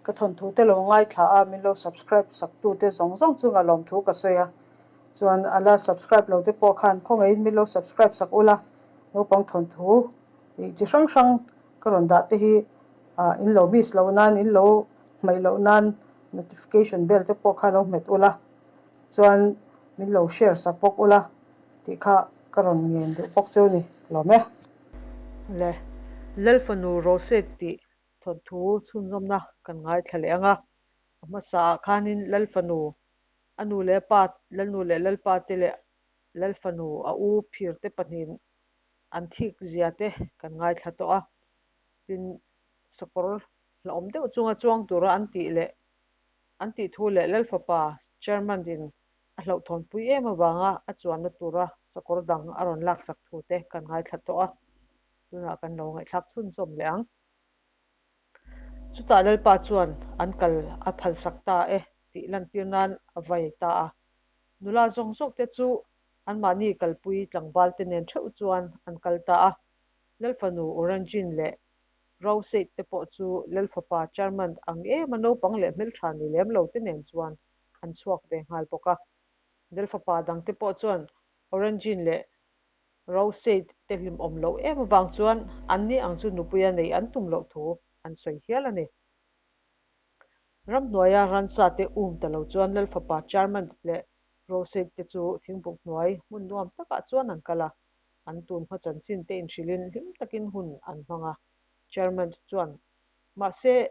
Ka thawnthu te lo ngaithla a, min lo subscribe sak tu te zawng zawng chunga lawmthu ka sawi a. Chuan a la subscribe lo te pawh khan khawngaihin min lo subscribe sak ula, naupang thawnthu ih chi hrang hrang ka rawn dah te hi ah in lo miss loh nan, in lo hmaih loh nan notification bell te pawh kha lo hmet ula, chuan min lo share sak bawk ula tih kha ka rawn ngen duh bawk cheu ni lawm e. Le Lalfanu Rose tih thawnthu chhunzawmna kan ngaithla leh ang a, a hmasaah khanin Lalfanu a nu leh a pa, Lalnu leh Lalpa te leh Lalfanu a u phir te pahnihin an thik zia te kan ngaithla tawh a, tin sakawr hlauhawm deuh chunga chuang tura an tih leh an tih thu leh Lalfapa Chairman in a hlauhthawnpui em avanga a chuanna tura sakawr dang a rawn laksak thu te kan ngaithla tawh a, tunah kan lo ngaihthlak chhunzawm leh ang. Chutah Lalpa chuan an kal a phalsak ta e tih lantir nan a vai ta a. Nula zawng zawk te chu anmahni kalpui tlangval te nen theuh chuan an kal ta a. Lalfanu Oranjin leh Rosate te pawh chu Lalfapa Charmand ang ema naupang leh hmeltha ni lem lo te nen chuan an chhuak ve nghal bawk a. Lalfapa dang te pawh chuan Oranjin leh Rosate te hlimawm loh em avang chuan anni ang chu nupuia neih an tum loh thu an sawi hial a ni. Ramhnuaia ransa te um ta lo chuan Lalfapa Charmant leh Rosate te chu thingbuk hnuai hmun nuam takah chuan an kal a, an tun hma chanchin te inhrilhin hlim takin hun an hmang a. Charmant chuan, Mahse,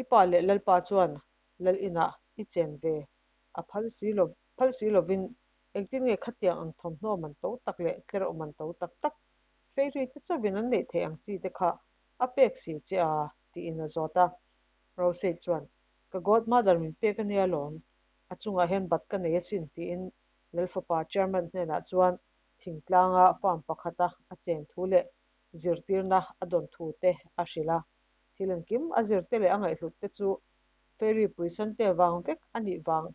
i pa leh Lalpa chuan Lal inah i chen ve a phal si lo phal si lovin Engtin nge khatiang ang thawmhnaw man to tak leh tlereuh man to tak tak fairy te chauhin an neih theih ang chi te kha a pek si che a? tiin a zawt a. Rosette chuan, Ka godmother min pek a nia lawm, a chungah hian bat ka nei asin tiin Lalfapa chairman hnenah chuan thingtlanga farm pakhata a chen thu leh zirtirna a dawn thu te a hrilh a. Thil engkim a zirte leh a ngaihhlut te chu fairy puisante vang vek a nih vang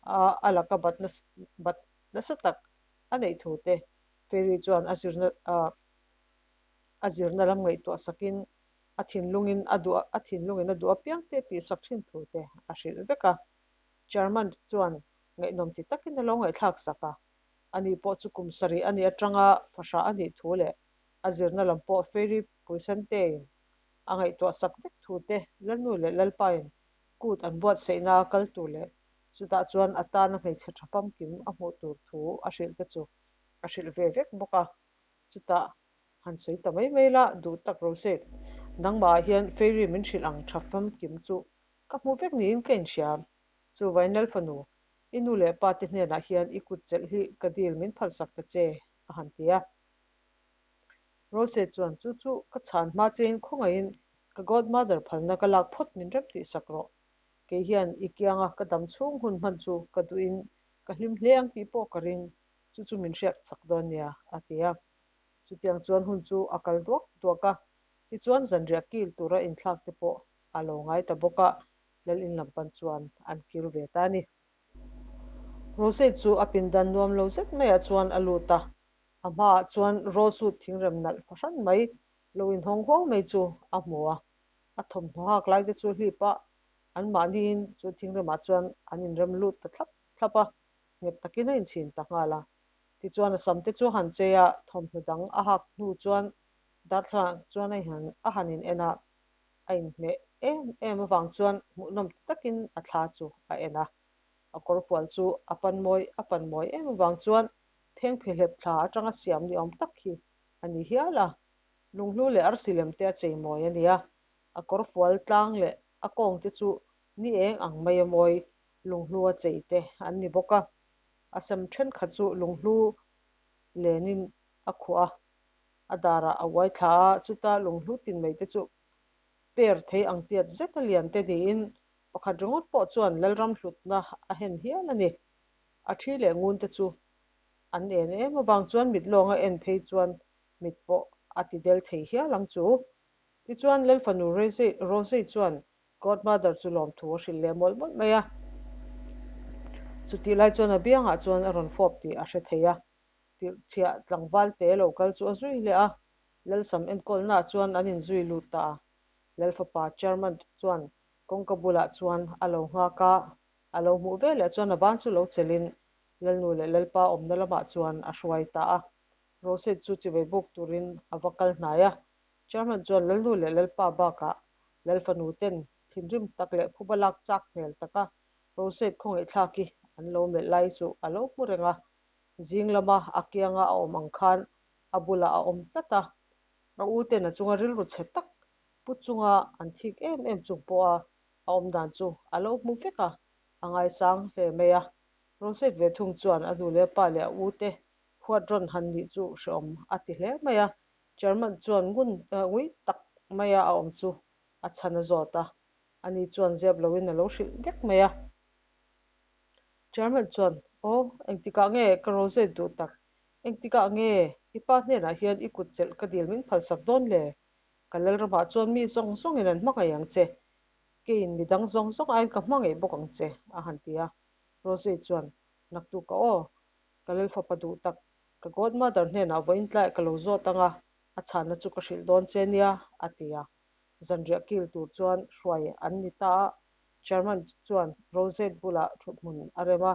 a a laka bat bat nasa tak a neih thu te Fairy chuan a zirna a zirna lam ngaihtuah sakin a thinlungin a duh a thinlungin a duh apiang te tih sak thin thu te a hrilh vek a. Chairman chuan ngaihnawm ti takin a lo ngaihthlak sak a, ani pawh chu kum sarih a nih atanga fahrah a nih thu leh a zirna lam pawh Fairy Puisantein a ngaihtuah sak vek thu te Lalnu leh Lalpain kut an buatsaihna kal tur leh chutah chuan a tana hmeichhe tha famkim a hmuh tur thu a hrilh te chu a hrilh ve vek bawk a. Chutah han sawi ta mai mai la, duh tak Rosette, nangmahah hian Fairy min hrilh ang tha famkim chu ka hmu vek niin ka inhria. Chuvain Lalfanu, i nu leh pa te hnenah hian i kut chelh hi ka dil min phalsak ta che, a han ti a. Rosette chuan chu chu ka chhan hma chein khawngaihin ka godmother phalna ka lak phawt min rem tih sak rawh. Kei hian i kianga ka dam chhung hun hman chu ka duhin ka hlim hle ang tih pawh ka ring, chu chu min hriat chak dawn nia, a ti a. Chutiang chuan hun chu a kal duak duak a, tichuan zanriah kil tura inthlak te pawh a lo ngai ta bawk a, Lal in lam pan chuan an kir ve ta a ni. Rosette chu a pindan nuam lo zet maiah chuan a lut a, a hmaah chuan Rosewood thingrem nalh fahran mai lo inhawng huau mai chu a hmu a. A thawmhnaw hak lai te chu hlip a, anmahniin chu thingremah chuan an inrem lut ta thlap thlap a, nghet takin a inchhin ta nghal a. Tichuan a sam te chu han chei a, thawmhnaw dang a hak hnu chuan darthlalang chuan a han in en a, a inhmeh em em avang chuan hmuhnawm ti takin a thla chu a en a. A kawrfual chu a pan mawi a pan mawi em avang chuan phengphehlep thla atanga siam ni awm tak hi a ni hial a. Lunghlu leh arsi lem te a chei mawi a ni a, a kawrfual tlang leh a kawng te chu ni eng ang mai a mawi lunghlu a chei te an ni bawk a. A sam thenkhat chu lunghlu lenin a khuah a, a darah a uai thla a, chuta lunghlu tin mai te chu per thei ang tiat zet a lian te niin pakhat ringawt pawh chuan Lalram hlutna a hen hial a ni. A thi leh ngun te chu an en em avang chuan mit lawnga en phei chuan mit pawh a ti del thei hial ang chu. Tichuan Lalfanu Rosei chuan Godmother chu lawmthu a hrilh leh mawlh mawlh mai a. Chutih lai chuan a biangah chuan a rawn fawp tih a hre thei a. Tirhchhiah tlangval te lo kal chu a zui leh a, Lalsam enkawlnaah chuan an inzui lut ta a. Lalfapa Chairman chuan Kawngka bulah chuan a lo nghak a, a lo hmuh veleh chuan a ban chu lo chelhin Lalnu leh Lalpa awmna lamah chuan a hruai ta a. Rosette chu chivei buk turin a va kal hnai a. Chairman chuan Lalnu leh Lalpa bakah Lalfanu ten thinrim tak leh phuba lak chak hmel taka Rosette khawngaihthlaki an lo melh lai chu a lo hmu reng a. Zing lama a kianga a awm ang khan a bulah a awm tlat a. A u ten a chunga rilru chhe tak pu chunga an thik em em chung pawha a awm dan chu a lo hmu vek a, a ngaisang hle mai a. Rosette ve thung chuan a nu leh pa leh a u te huat rawn han nih chu hrehawm a ti hle mai a. Chairman chuan ngun ngui tak maia a awm chu a chhan a zawt a, ani chuan zep loin a lo hrilh vek mai a. Chairman chuan, Aw, engtikah nge ka Rosette duh tak? Engtikah nge i pa hnenah hian i kut chelh ka dil min phalsak dawn le? Ka Lalramah chuan mi zawng zawngin an hmangaih ang che. Keiin mi dang zawng zawng aiin ka hmangaih bawk ang che, a han ti a. Rosette chuan, Naktuk a aw, ka Lalfapa duh tak, ka godmother hnenah vawiin tlai ka lo zawt ang a, a chhanna chu ka hrilh dawn che nia, a ti a. Zanriah kil tur chuan hruai an ni ta a, Chairman chuan Rosette bulah thuthmun a rem a,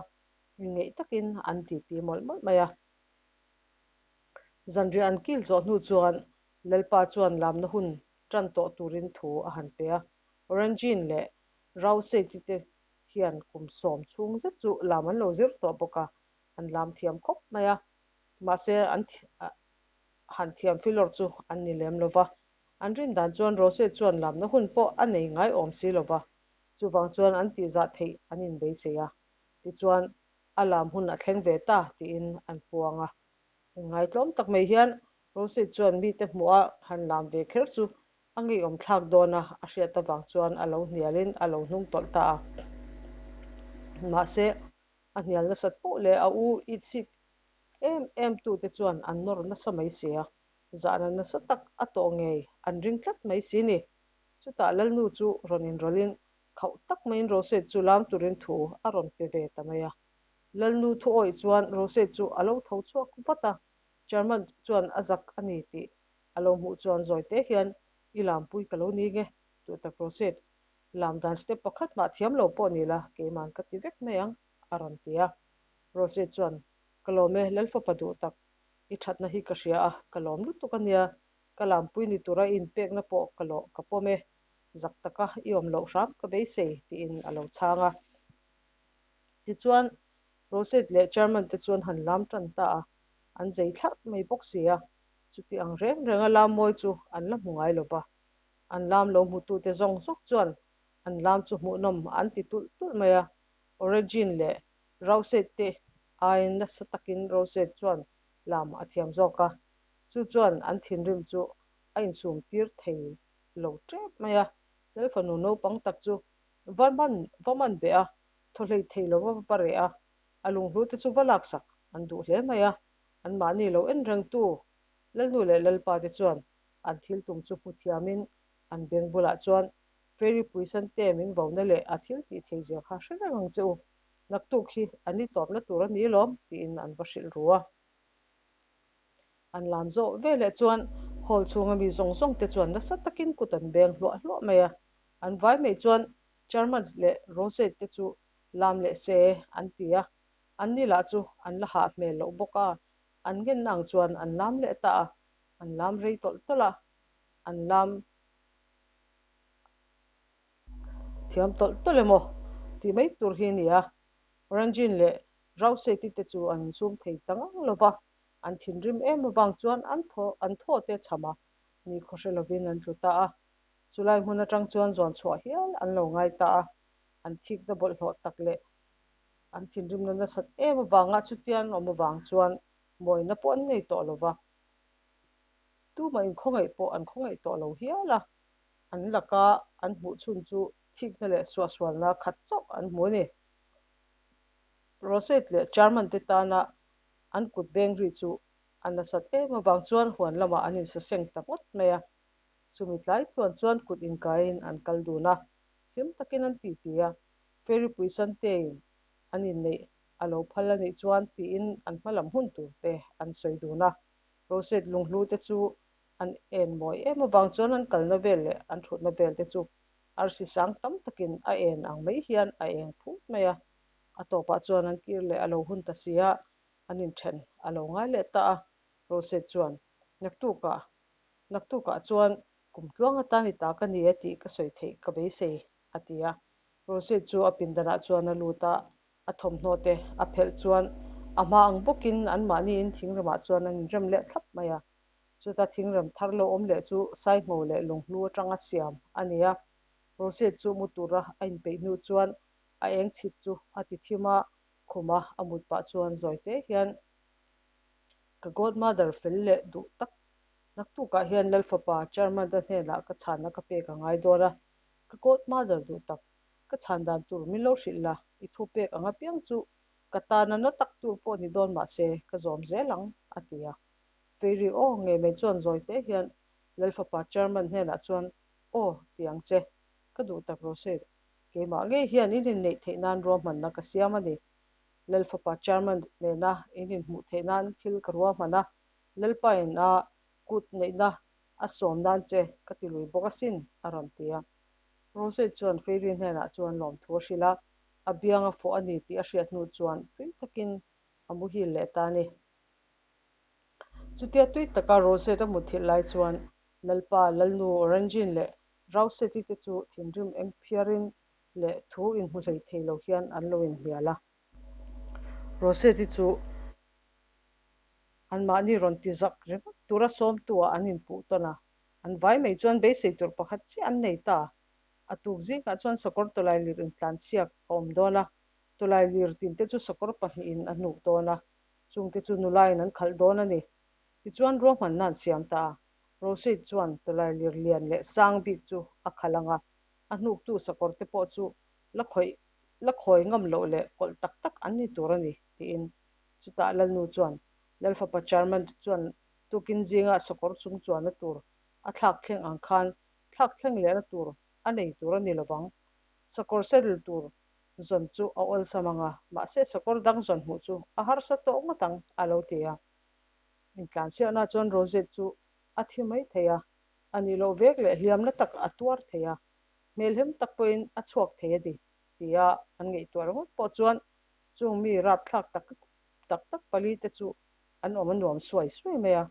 inngeih takin an titi mawlh mawlh mai a. Zanriah an kil zawh hnu chuan Lalpa chuan lamna hun tan tawh turin thu a han pe a, Orangene leh Rauseiti te hian kum sawm chhung zet chu lam an lo zir tawh bawk a, an lam thiam khawp mai a, mahse an han thiam filawr chu an ni lem lo va. An rin dan chuan Rose chuan lamna hun pawh a nei ngai awm si lo va, chuvang chuan an tihzah theih an inbeisei a, tichuan a lam hun a thleng ve ta tiin an puang a. Inngai tlawm tak mai hian Rose chuan mite hmuh a han lam ve kher chu a ngeiawm thlak dawn a, a hriat avang chuan a lo hnialin a lo hnung tawlh ta a. Mahse, a hnial nasat poh leh a u itsip em em tute chuan an nawr nasa mai si a, zahna nasa tak a tawh ngei an ring tlat mai si ni. Chutah Lalnu chu rawn inrawlhin khauh tak maiin Rosette chu lam turin thu a rawn pe ve ta mai a. Lalnu thu awih chuan Rosette chu a lo tho chhuak vat a, Chairman chuan a zak a ni tih a lo hmuh chuan zawi te hian i lampui ka lo ni nge duh tak Rosette, lam dan step pakhat mah thiam lo pawh ni la keiman ka ti vek mai ang a rawn ti a. Rosette chuan Ka lawm e Lalfapa duh tak, i thatna hi ka hria a, ka lawm lutuk a nia, ka lampui ni tura i inpekna pawh ka lawh ka pawm e, zak taka i awm loh hram ka beisei tiin a lo chhang a. Tichuan, Rosette leh Chairman te chuan han lam tan ta a, an zei thlarh mai bawk si a, chuti ang reng renga lam mawi chu an la hmu ngai lo va, an lam lo hmutute zawng zawng chuan an lam chu hmuhnawm an ti tulh tulh mai a, Origin leh Rosette te aiin nasa takin Rosette chuan lam a thiam zawk a, chu chuan an thinrim chu a insum tir thei lo tep mai a, Lalfanu naupang tak chu va man va man beh a, thaw hlei thei lova va reh a, a lunghlu te chu va laksak an duh hle mai a, anmahni lo en rengtu Lalnu leh Lalpa te chuan an thil tum chu hmu thiamin an beng bulah chuan Fairy Puisante min vona leh a thil tih thei zia kha hre reng ang che u, naktuk hi a ni tawpna tur a ni lawm tiin an va hrilh ru a. An lam zawh veleh chuan hall chhunga mi zawng zawng te chuan nasa takin kut an beng hluah hluah mai a. An vai mai chuan Charmant leh Rosette te chu lam leh se an ti a. Anni lah chu an la hah hmel loh bawk a, an ngenna ang chuan an lam leh ta a. An lam rei tawlh tawlh a, an lam thiam tawlh tawlh emaw tih mai tur hi a ni a. Ranjin leh Rosette te chu an insum thei ta ngang lo va, an thinrim em avang chuan an thaw an thaw te chham a, ni khaw hre lovin an tlu ta a. Chulai hmun atang chuan zawn chhuah hial an lo ngai ta a, an thikna bawlhhlawh tak leh an thinrimna nasat em avanga chutia an awm avang chuan mawina pawh an nei tawh lo va, tumah inkhawngaih pawh an khawngaih tawh lo hial a, an laka an hmuh chhun chu thikna leh suahsualna khat chauh an hmu a ni. Rosette leh Charman te tana an kut beng ri chu a nasat em avang chuan huan lamah an insaseng ta ngawt mai a. Chumi tlai tluan chuan kut inkaiin an kal dun a, hlim takin an titi a, Fairy Puisantein an inneih a lo phal a nih chuan tiin an hma lam hun tur te an sawi dun a. Rosette lunghlu te chu an en mawi em avang chuan an kalna vel leh an thutna vel te chu Arsi sang tam takin a en ang mai hian a eng phut mai a. A tawpah chuan an kir leh a lo hun ta si a, an inthen a lo ngai leh ta a. Rosette chuan, Naktukah, naktukah chuan kum tluang atan i ta ka ni e tih ka sawi theih ka beisei, a ti a. Rosette chu a pindanah chuan a lut a, a thawmhnaw te a phelh chuan a hma ang bawkin anmahniin thingremah chuan an inrem leh thlap mai a. Chuta thingrem thar lo awm leh chu Saingho leh Lunghlu atanga siam a ni a. Rosette chu mu tura a inpeih hnu chuan a eng chhit chu a ti thim a, khuma a mut pah chuan zawi te hian ka godmother fel leh duh tak naktukah hian Lalfapa Charmand-a hnenah ka chhanna ka pek a ngai dawn a, ka godmother duh tak ka chhan dan tur min lo hrilh la, i thu pek ang apiang chu ka tana na tak tur pawh ni dawn mah se ka zawm zel ang, a ti a. Fairy aw ngei mai chuan zawi te hian Lalfapa Chairman hnenah chuan aw ti ang che, ka duh tak Rosette, keimah ngei hian in inneih theih nan ruahmanna ka siam a ni. Lalfapa Chairman nena in inhmuh theih nan thil ka ruahman a, Lalpain a kut neihna a sawm nan che ka ti lui bawk asin, a rawn ti a. Rosette chuan Fairy hnenah chuan lawmthu a hrilh a, a biang a fawh a ni tih a hriat hnu chuan tui takin a muhil leh ta a ni. Chutia tui taka Rosette a mutthilh lai chuan Lalpa, Lalnu, Orangene leh Rousette-i te chu thinrim eng phiarin leh thu inhmu hlei thei lo hian an lo inhnial a. Rosette-i chu anmahni rawn ti zak ringawt tura sawmtu-ah an inpuh tawn a, an vai mai chuan beisei tur pakhat chiah an nei ta. A tuk zingah chuan sakawr tawlailir intlansiak a awm dawn a, tawlailir tinte chu sakawr pahnihin a hnuk dawn a, Chungte chu nulain an khalh dawn a ni. Tichuan ruahmanna an siam ta a. Rosate chuan tawlai lir lian leh sang bik chu a khalh ang a, a hnuktu sakawr te pawh chu la khawih la khawi ngam loh leh kawlh tak tak an ni tur a ni, tiin. Chutah Lalnu chuan Lalfapa Charmant chuan tukin zinga sakawr chung chuanna tur a thlak thleng ang khan thlak thleng lehna tur a nei tur a ni lovang. Sakawr saddle tur zawn chu a awlsam ang a, mahse sakawr dang zawn hmuh chu a harsa tawh ngawt ang, a lo ti a. Intlansiakna chuan Rosette chu a thi mai thei a, a nih loh vek leh hliamna tak a tuar thei a, hmelhem tak pawhin a chhuak thei a ni, tia an ngaihtuah ringawt pawh chuan chung mi rapthlak tak tak tak pali te chu an awm a nuam suai suai mai a.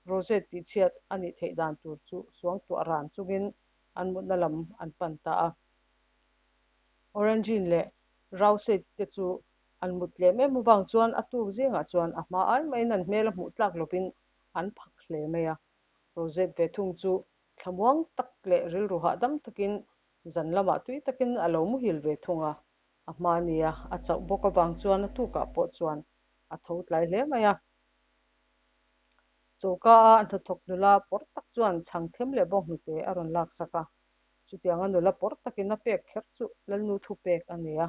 Rosette tihchhiat a nih theih dan tur chu suangtuah ran chungin an mutna lam an pan ta a. Orangene leh Rousette te chu an mut tlem em avang chuan a tuk zingah chuan a hma ai maiin an hmel a hmuh tlak lovin an phak hle mai a. Rosette ve thung chu thlamuang tak leh rilru hahdam takin zan lamah tui takin a lo muhil ve thung a. A hma nia a chauh bawk avang chuan a tukah pawh chuan a tho tlai hle mai a. Choka a hnathawk nula pawr tak chuan chhang them leh bawnghnute a rawn laksak a. Chutianga nula pawr takin a pek kher chu Lalnu thu pek a ni a,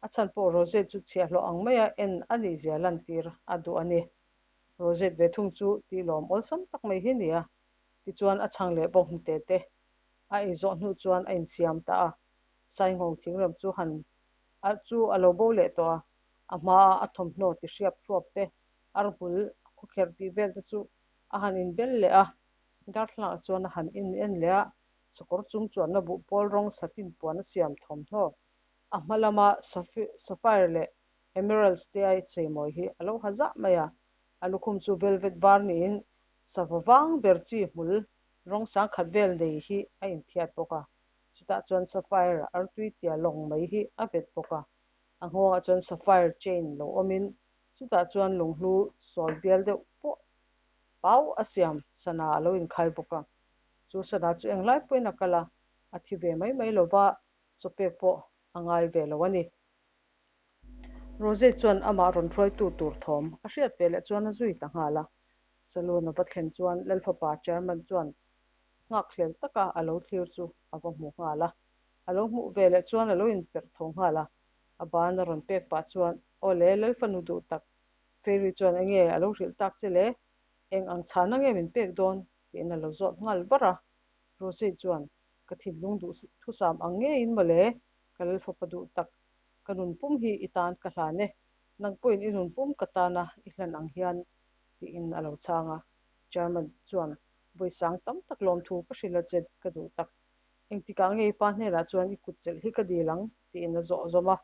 a chhan pawh Rosette chu chhiahhlawh ang maia en a nih zia lantir a duh a ni. Rosette ve thung chu tih lawm awlsam tak mai hi a ni a, tichuan a chhang leh bawk hnute te a ei zawh hnu chuan a insiam ta a, Sainghawng thingrem chu han a chu a lo bo leh tawh a, a hmaa a thawmhnaw ti hriap hruap te, arhmul khawkherh tih vel te chu a han inbel leh a, darthlangah chuan a han in en leh a, Sakawr chung chuanna buh pawl rawng satin puan a siam thawmhnaw. A hma lama sapphire leh emeralds te a cheimawi hi a lo ha zah mai a. A lukhum chu velvet var niin sava vang ber chi hmul rawng sangkhat vel nei hi a inthiat bawk a. Chutah chuan sapphire artui tia lawng mai hi a vet bawk a. A nghawngah chuan sapphire chain lo awmin chutah chuan lunghlu sawl bial deuh pawh pau a siam sana a lo inkhai bawk a. Chu sana chu englai pawhin a kal a, a thi ve mai mai lo va, chawpek pawh a ngai ve lo a ni. Rosette chuan amah rawn hruaitu tur thawm a hriat ve leh chuan a zui ta nghal a. Saloon a va thlen chuan Lalfapa Chairman chuan nghakhlel taka a lo thlir chu a va hmu nghal a. A lo hmuh ve leh chuan a lo inperh tho nghal a. A ban a rawn pek pah chuan, Aw le, Lalfanu duh tak, Fairy chuan enge a lo hrilh tak che le? Eng ang chhana nge min pek dawn? Tiin a lo zawt nghal var a. Rosy chuan, Ka thinlung duh thusam ang ngeiin mawle, ka Lalfapa duh tak, ka nun pum hi i tan ka hlan e, nang pawhin i nun pum ka tana i hlan ang hian, tiin a lo chhang a. Chairman chuan, Vawisang tam tak lawmthu ka hrilh a che ka duh tak. Engtikah nge i pa hnenah chuan i kut chelh hi ka dil ang? tiin a zawh zawm a.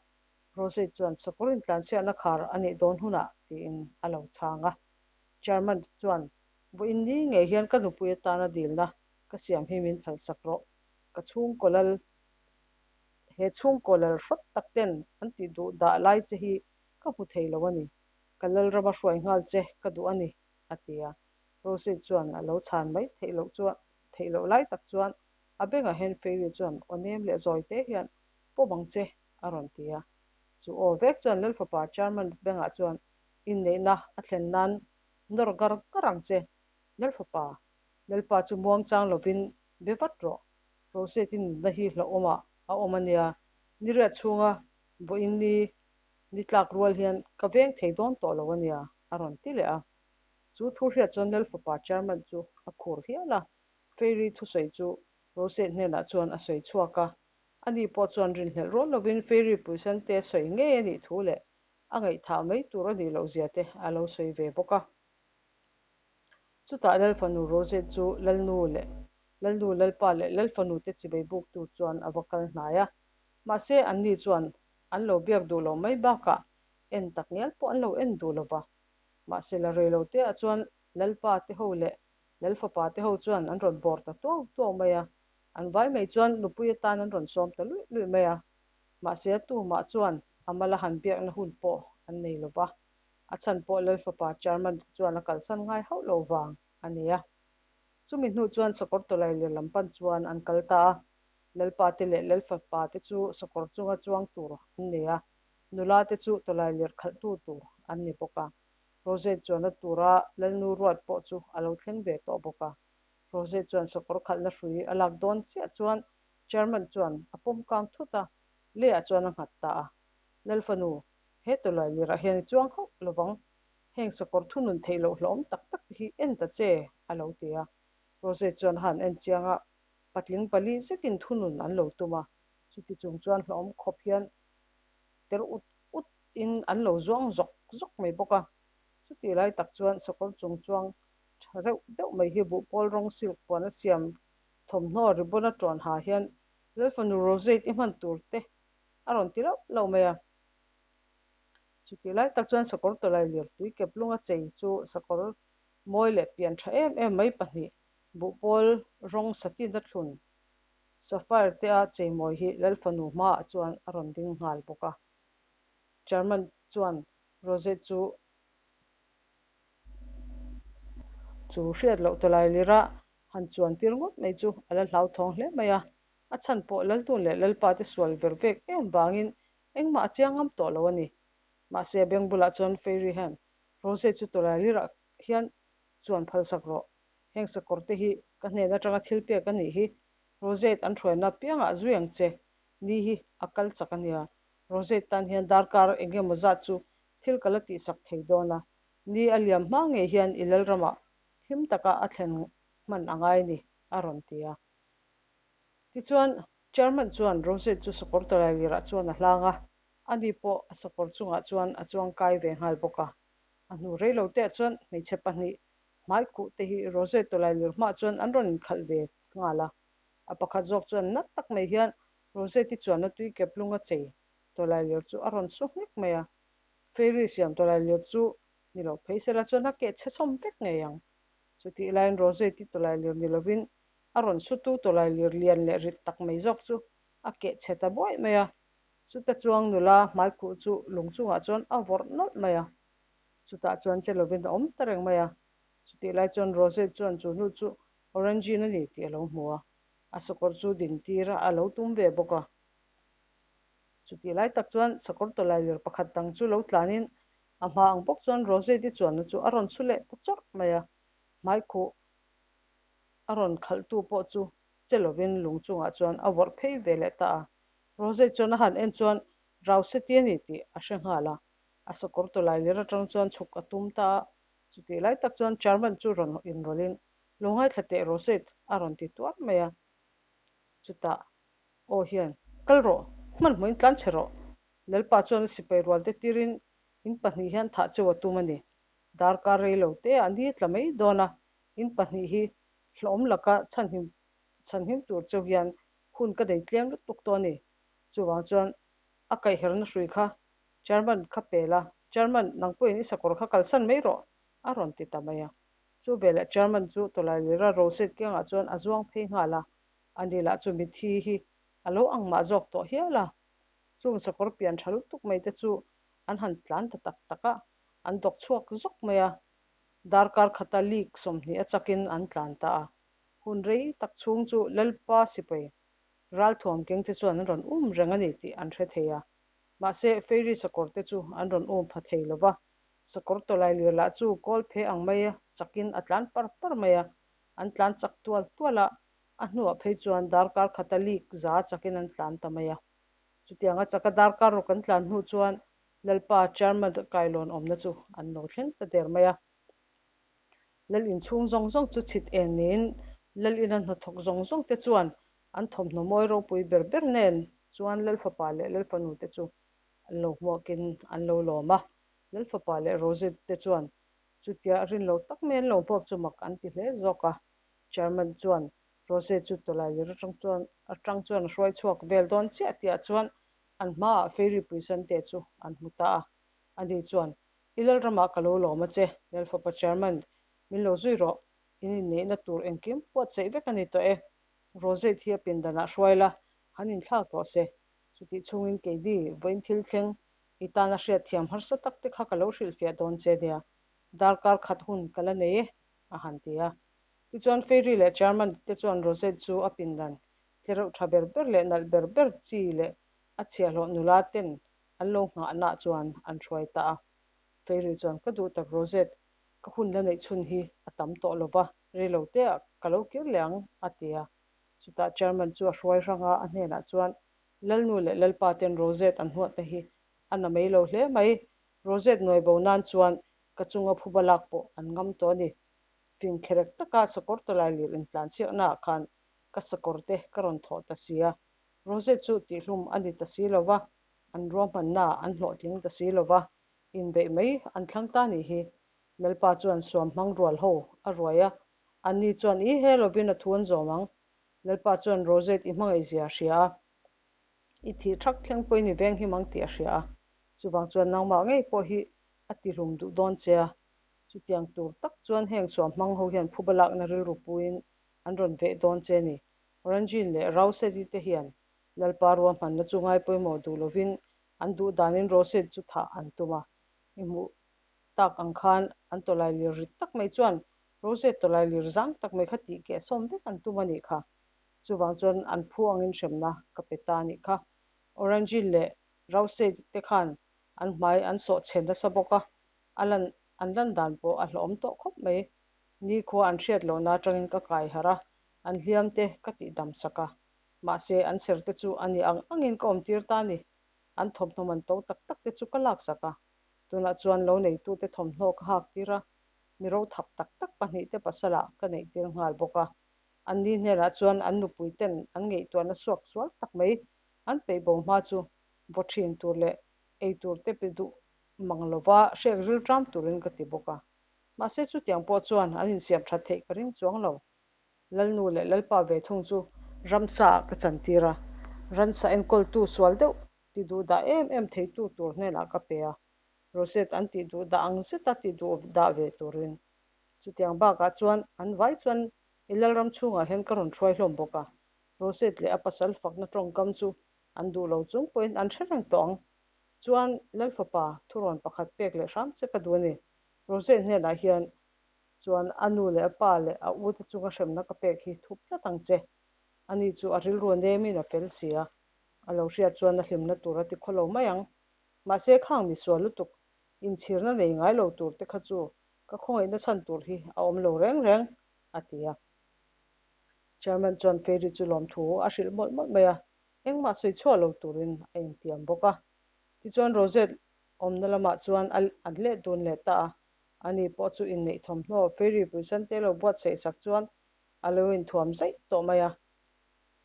Rosette chuan, Sakawr intlanchhiatna khar a nih dawn hunah, tiin a lo chhang a. Chairman chuan, Vawiin ni ngei hian ka nupui atana dilna ka siam hi min phalsak rawh. Ka chhungkaw lal, he chhungkaw lal hrawt tak ten an tih duh dah lai che hi ka hmu thei lo a ni. Ka lalrama hruai nghal che ka duh a ni, a ti a. Rosette chuan a lo chhan mai theih loh chuan theih loh lai tak chuan a bengah hian Fairy chuan aw nem leh zawi te hian pawm ang che a rawn ti a. Chu aw vek chuan Lalfapa Chairman bengah chuan inneihna a thlen nan nawr ngar ngar ang che. Lalfapa, Lalpa chu muangchang lovin be vat rawh. Rosette-i nunna hi hlauhawmah a awm a nia. Ni riat chhunga vawiin ni ni tlak rual hian ka veng thei dawn tawh lo a nia a rawn ti leh a. Chu thu hriat chuan Lalfapa Chairman chu a khur hial a, Fairy thusawi chu Rosette hnenah chuan a sawi chhuak a. Ani pawh chuan rinhlelh rual lovin Fairy puisante sawi ngei a nih thu leh a ngaihthah mai tur a nih loh zia te a lo sawi ve bawk a. Chutah Lalfanu Rosette chu Lalnu leh Lalnu Lalpa leh Lalfanu te chibai buk tur chuan a va kal hnai a. Mahse anni chuan an lo biak duh loh mai bakah en tak ngial pawh an lo en duh lo va. Mahse la rei lo te ah chuan Lalpa te ho leh Lalfapa te ho chuan an rawn bawr ta tuau tuau mai a, an vai mai chuan nupui atan an rawn sawm ta luih luih mai a. Mahse a tumah chuan a mala han biakna hun pawh an nei lo va, a chhan pawh Lalfapa Chairman chuan a kalsan ngai hauh lo vang a ni a. Chumi hnu chuan sakawr tawlai lir lam pan chuan an kal ta a, Lalpa te leh Lalfapa te chu sakawr chunga chuang tur an ni a, Nula te chu tawlai lir khalhtu tur an ni bawk a. Rosette chuan a tura Lalnu ruat pawh chu a lo thleng ve tawh bawk a. Rosette chuan sakawr khalhna hrui a lak dawn chiah chuan Chairman chuan a pawm kang thut a, leiah chuan a nghat ta a. Lalfanu, he tawlai lirah hian i chuang hauh lovang. Heng sakawr thunun theih loh hlawm tak tak te hi en ta che, a lo ti a. Rosette chuan a han en chiang a, patling pali zetin thunun an lo tum a. Chuti chung chuan hlawm khawp hian ter ut ut in an lo zuang zawk zawk mai bawk a. Chutih lai tak chuan sakawr chung chuang tha reuh deuh mai hi buhpawl rawng silk puan a siam thawmhnaw ribbon a tawn ha hian Lalfanu Rosette i hman tur te a rawn ti lauh lauh mai a. Chutih lai tak chuan sakawr tawlai lir tui kep lunga chei chu sakawr mawi leh pian tha em em mai pahnih buhpawl rawng satin a thlun Sapphire te a cheimawi hi Lalfanu hmaah chuan a rawn ding nghal bawk a. Chairman chuan Rosette chu chu hriat loh tawlai lira han chuan tir ngawt mai chu a la hlauthawng hle mai a. A chhan pawh Laltun leh Lalpa te sual ver vek em vangin engmah a chiang ngam tawh lo a ni. Mahse a beng bulah chuan Fairy hian Rosette chu tawlai lirah hian chuan phalsak rawh. Heng sakawr te hi ka hnen atanga thil pek a nih hi. Rosette an hruaina piangah zui ang che. Ni hi a kal chak a nia. Rosette tan hian darkar eng emaw zat chu thil ka la tihsak thei dawn a. Ni a liam hma ngei hian i lalramah hlim taka a thlen hman a ngai ni, a rawn ti a. Tichuan, Chairman chuan Rosette chu sakawr tawlai lirah chuan a hlang a, ani pawh a sakawr chungah chuan a chuangkai ve nghal bawk a. A hnu rei lo teah chuan hmeichhe pahnih Hmai khuh te hi Rosette tawlai lir hmah chuan an rawn inkhalh ve nghal a. A pakhat zawk chuan nat tak mai hian Rosette-i chuanna tui kep lunga chei tawlai lir chu a rawn su nghek mai a. Fairy siam tawlai lir chu ni lo phei sela chuan a keh chhe chhawm vek ngei ang. Chutih laiin Rosette-i tawlai lir ni lovin a rawn sutu tawlai lir lian leh rit tak mai zawk chu a keh chhe ta buaih mai a. Chuta chuang nula hmai khuh chu lung chungah chuan a vawrh nawlh mai a. Chutah chuan che lovin a awm ta reng mai a. Chutih lai chuan Rosette chuan chu hnu chu Orangene a ni tih a lo hmu a, a sakawr chu din tir a, a lo tum ve bawk a. Chutih lai tak chuan sakawr tawlailir pakhat dang chu lo tlanin a hma ang bawk chuan Rosette-i chuanna chu a rawn su leh ta chawrh mai a. Hmaikhuh a rawn khalhtu pawh chu che lovin lung chungah chuan a vawrh phei ve leh ta a. Rosette chuan a han en chuan Rosette-i a ni tih a hre nghal a. A sakawr tawlai lir atang chuan chhuk a tum ta a, chutih lai tak chuan Chairman chu rawn inrawlhin, Lo ngaithla teh Rosette, a rawn ti tuar mai a. Chutah aw hian, Kal rawh, hmanhmawhin tlan chhe rawh. Lalpa chuan a sipai rualte tirin in pahnih hian thah cheu a tum a ni. Darkar rei lo te ah ni tla mai dawn a, in pahnih hi hlawm laka chhanhim chhanhim tur cheu hian Hun ka nei tlem lutuk tawh a ni. Chuvang chuan a kaihherna hrui kha Chairman kha pe la, Chairman, nang pawhin i sakawr kha kalsan mai rawh, a rawn ti ta mai a. Chu veleh Chairman chu tawlailira Rosette kiangah chuan a zuang phei nghal a, ani lah chu mithi hi a lo ang mah zawk tawh hial a. Chung sakawr pian tha lutuk mai te chu an han tlan ta tak tak a, an dawk chhuak zawk mai a. Darkar khata leak 20 a chakin an tlan ta a. Hun rei tak chhung chu Lalpa sipai ralthuam keng te chuan an rawn um reng a ni tih an hre thei a. Mahse, Fairy sakawr te chu an rawn um pha thei lo va, sakawr tawlai lir lah chu kawl phe ang maia chakin a tlan par par mai a, an tlan chak tual tual a, a hnuah phei chuan darkar khata leak za chakin an tlan ta mai a. Chutianga chaka darkar ruk an tlan hnu chuan Lalpa Chairman kailawn awmna chu an lo thleng ta der mai a. Lal inchhung zawng zawng chu chhit en niin Lal ina hnathawk zawng zawng te chuan an thawmhnaw mawi ropui ber ber nen chuan Lal fapa leh Lal fanu te chu an lo hmuakin an lo lawm a. Lal fapa leh Rosette te chuan chutia rin lo tak mai an lo hmuak chu mak an ti hle zawk a. Chairman chuan Rosette chu tawlailir atang chuan atang chuan a hruai chhuak vel dawn chiah tihah chuan an hmaah Fairy Puisante chu an hmu ta a. Ani chuan I Lalramah ka lo lawm a che, Lalfapa Chairman, min lo zui rawh, in inneihna tur engkim buatsaih vek a ni tawh e. Rosette hi a pindanah hruai la, han inthlak rawh se. Chutih chhungin keini vawiin thil thleng i tana hriatthiam harsa tak te kha ka lo hrilhfiah dawn che nia. Darkar khat hun ka la nei e, a han ti a. Tichuan Fairy leh Chairman te chuan Rosette chu a pindan tlereuh tha ber ber leh nalh ber ber chi leh a chhiahhlawh nula ten An lo nghahna chuan an hruai ta a. Fairy chuan, Ka duh tak Rosette, ka hun la neih chhun hi a tam tawh lo va, rei lo teah ka lo kir leh ang, a ti a. Chutah Chairman chu a hruai hrang a, a hnenah chuan, Lalnu leh Lalpa ten Rosette an huatna hi a na mai lo hle mai. Rosette nuai bo nan chuan ka chunga phuba lak pawh an ngam tawh a ni. Fing kherek taka sakawr tawlai lir intlansiaknaah khan ka sakawr te ka rawn thawh ta si a. Rosette chu tihhlum a ni ta si lo va, an ruahmanna an hlawhtling ta si lo va, inbeih mai an thlang ta nih hi. Lalpa chuan suam hmang rual ho a ruai a, anni chuan i he lovin a thu an zawm ang. Lalpa chuan Rosette i hmangaihzia a hria a, i thih thak thleng pawhin i veng him ang tih a hria a, chuvang chuan nangmah ngei pawh hi a tihlum duh dawn che a. Chutiang tur tak chuan heng suam hmang ho hian phuba lakna rilru puiin an rawn veh dawn che a ni. Orange leh Rosette te hian Lalpa ruahmanna chu ngai pawimawh duh lovin an duh danin Rosette chu thah an tum a. I hmuh tak ang khan an tawlai lir rit tak mai chuan Rosette tawlai lir zang tak mai kha tih keh sawm vek an tum a nih kha. Chuvang chuan an phu angin hremna ka pe ta a nih kha. Orange leh Rosette te khan an hmai an sawh chhe nasa bawk a, a lan an lan dan pawh a hlawhawm tawh khawp mai. Nikhua an hriat lohna atangin ka kai harh a, an hliam te ka tih dam sak a. Mahse, an ser te chu a ni ang angin ka awmtir ta a ni. An thawmhnaw man to tak tak te chu ka laksak a. Tunah chuan lo neitute thawmhnaw ka haktir a, mi ro thap tak tak pahnihte pasalah ka neihtir nghal bawk a. Anni hnenah chuan an nupui ten an ngaihtuahna suak sual tak mai an peih bo hma chu vaw thin tur leh ei tur te pe duh mang lova hrek ril ṭam turin ka ti bawk a. Mahse, chutiang pawh chuan an insiam ṭhat theih ka ring chuang lo. Lalnu leh Lalpa ve thung chu ramsa ah ka chantir a, ransa enkawltu sual deuh ti duh dah em em theitu tur hnenah ka pe a, Rosette an tih duh dah ang zeta ti duh dah ve turin. Chutiang bakah chuan an vai chuan i Lalram chhungah hian ka rawn hruai hlawm bawk a, Rosette leh a pasal fakna tawngkam chu an duh lo chung pawhin an hre reng tawh ang. Chuan Lalfapa thurawn pakhat pek leh hram che ka duh a ni. Rosette hnenah hian Chuan a nu leh a pa leh a ute chunga hremna ka pek hi thup tlat ang che. Ani chu a rilru a nemin a fel si a, a lo hriat chuan a hlimna tur a ti khaw lo mai ang. Mahse khang misual lutuk inchhirna nei ngai lo tur te kha chu ka khawngaihna chhan tur hi a awm lo reng reng, a ti a. Chairman chuan Fairy chu lawmthu a hrilh mawlh mawlh mai a, engmah sawi chhuah lo turin a intiam bawk a. Tichuan Rosette awmna lamah chuan a an let dun leh ta a, Ani pawh chu inneih thawmhnaw Fairy puisante lo buatsaih sak chuan a lo inthuam zaih tawh mai a.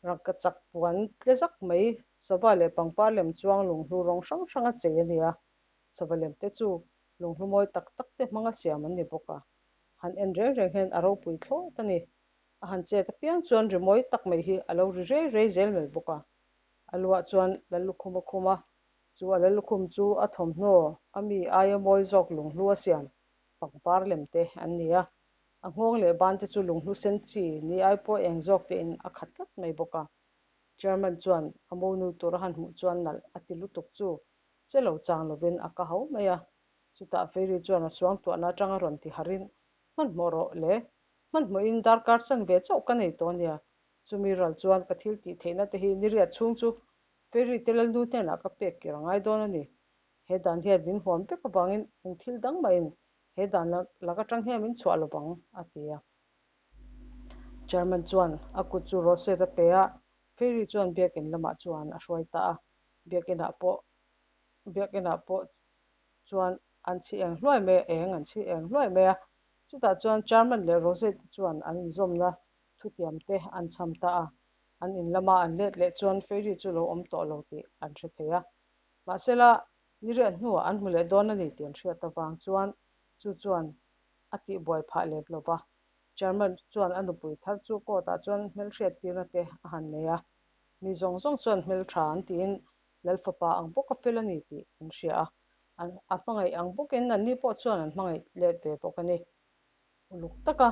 Rangka chak puan tle zak mai, sava leh pangpar lem chuang lunghlu rawng hrang hrang a chei a ni a. Sava lem te chu lunghlu mawi tak tak te hmanga siam an ni bawk a. Han en reng reng hian a ropui thlawt a ni. A han chet apiang chuan rimawi tak mai hi a lo ri rei rei zel mai bawk a. A luah chuan Lallukhum a khum a, chu a Lallukhum chu a thawmhnaw a mi aia mawi zawk lunghlu a siam pangpar lem te an ni a. A nghawng leh ban te chu lunghlu sen chi ni ai pawh eng zawk tein a khat tlat mai bawk a. Chairman chuan a monu tur a han hmuh chuan nalh a ti lutuk chu che lo chang lovin a ka hau mai a. Chutah Fairy chuan a suangtuahna atanga rawn ti harhin, Hmanhmawh rawh le, hmanhmawhin darkar chan ve chauh ka nei tawh a nia. Chumi ral chuan ka thil tih theihna te hi niriat chhung chu Fairy te lalnu hnenah ka pek kir a ngai dawn a ni. He dan hian min huam vek avangin eng thil dang mahin he dan lak atang hian min chhuah lovang, a ti a. Chairman chuan a kut chu Rosette a pe a, Fairy chuan biakin lamah chuan a hruai ta a. Biakinah pawh biakinah pawh chuan an chhi eng hluai mai a, eng an chhi eng hluai mai a. Chutah chuan Chairman leh Rosette te chuan an inzawmna thutiam te an chham ta a. An in lama an let leh chuan Fairy chu lo awm tawh lo tih an hre thei a. Mahsela, niriat hnuah an hmu leh dawn a ni tih an hriat avang chuan chu chuan a tihbuai phah lep lo va. Chairman chuan a nupui thar chu court ah chuan hmelhriat tirna te a han nei a. Mi zawng zawng chuan hmeltha an tiin Lal fapa ang bawk a fel a ni tih an hria a. An a hmangaih ang bawkin anni pawh chuan an hmangaih let ve bawk a ni. Uluk taka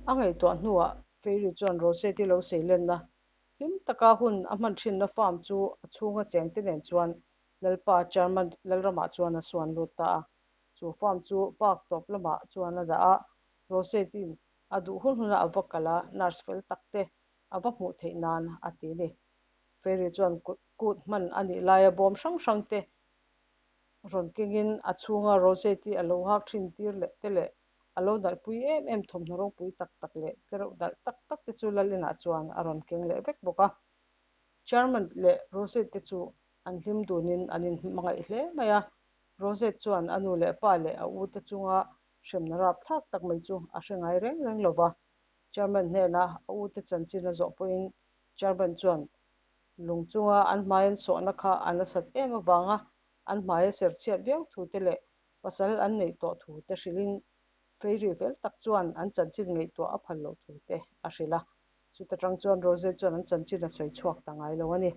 a ngaihtuah hnuah Fairy chuan Rosette-i lo seilenna hlim taka hun a hman thinna farm chu a chhunga chengte nen chuan Lalpa Chairman Lalramah chuan a suan lut ta a. Chu farm chu park tawp lamah chuan a dah a, Rosette-i'n a duh hun hunah a va kal a, nurse fel tak te a va hmuh theih nan a ti a ni. Fairy chuan kut hman a nih laia bawm hrang hrang te rawn kengin a chhunga Rosette-i a lo hak thin tir leh te leh a lo nalhpui em em thawmhnaw ropui tak tak leh tlereuh nalh tak tak te chu Lalina chuan a rawn keng leh vek bawk a. Chairman leh Rosette te chu an hlim dunin an inhmangaih hle mai a. Rosette chuan a nu leh pa leh a u te chunga hremna rapthlak tak mai chu a hre ngai reng reng lo va. Chairman hnena a u te chanchin a zawh pawhin Chairman chuan lung chunga an hmai an sawhna kha a nasat em avanga an hmai a ser chhiat viau thu te leh pasal an neih tawh thu te hrilhin Fairy fel tak chuan an chanchin ngaihtuah a phal loh thu te a hrilh a. Chuta tang chuan Rose chuan an chanchin a sawi chhuak ta ngai lo a ni.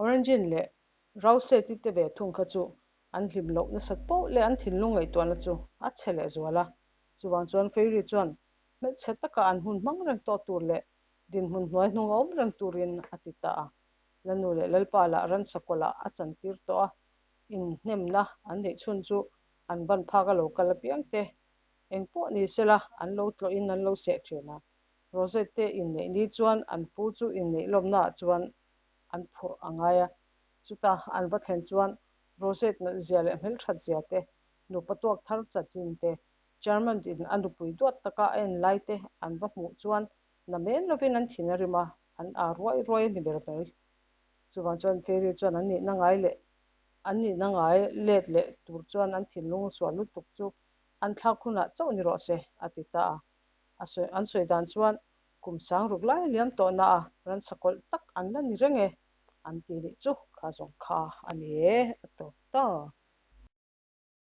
Orangin leh Rosette-i te ve thung kha chu an hlim loh nasat poh leh an thinlung ngaihtuahna chu a chhe leh zual a. Chuvang chuan Fairy chuan hmelchhe taka an hun hmang reng tawh tur leh dinhmun hnuai hnung a awm reng turin a ti ta a. Lanu leh Lalpa lah ransa kawlah a chantir tawh a, inhnemna an neih chhun chu an ban phak a lo kal apiang te eng pawh ni sela an lo tlawhin an lo seh thin a. Rosette te inneih ni chuan an pu chu inneih lawmnaah chuan an phurh a ngai a. Chuta an va thlen chuan Rosette nalh zia leh hmelthat zia te, nupa tuak thar chanchin te, Chairman in a nupui duat taka a en lai te an va hmuh chuan namen lovin an thin a rim a, an aa ruai ruai a ni ber mai. Chuvang chuan Fairy chuan an nihna ngai leh an nihna ngai let leh tur chuan an thinlung sual lutuk chu an thlak hunah chauh ni rawh se, a ti ta a. A sawi an sawi dan chuan kum sang ruk lai liam tawhna a ransakawlh tak an la ni reng e, an ti nih chu kha zawng kha a ni e, a tawp ta.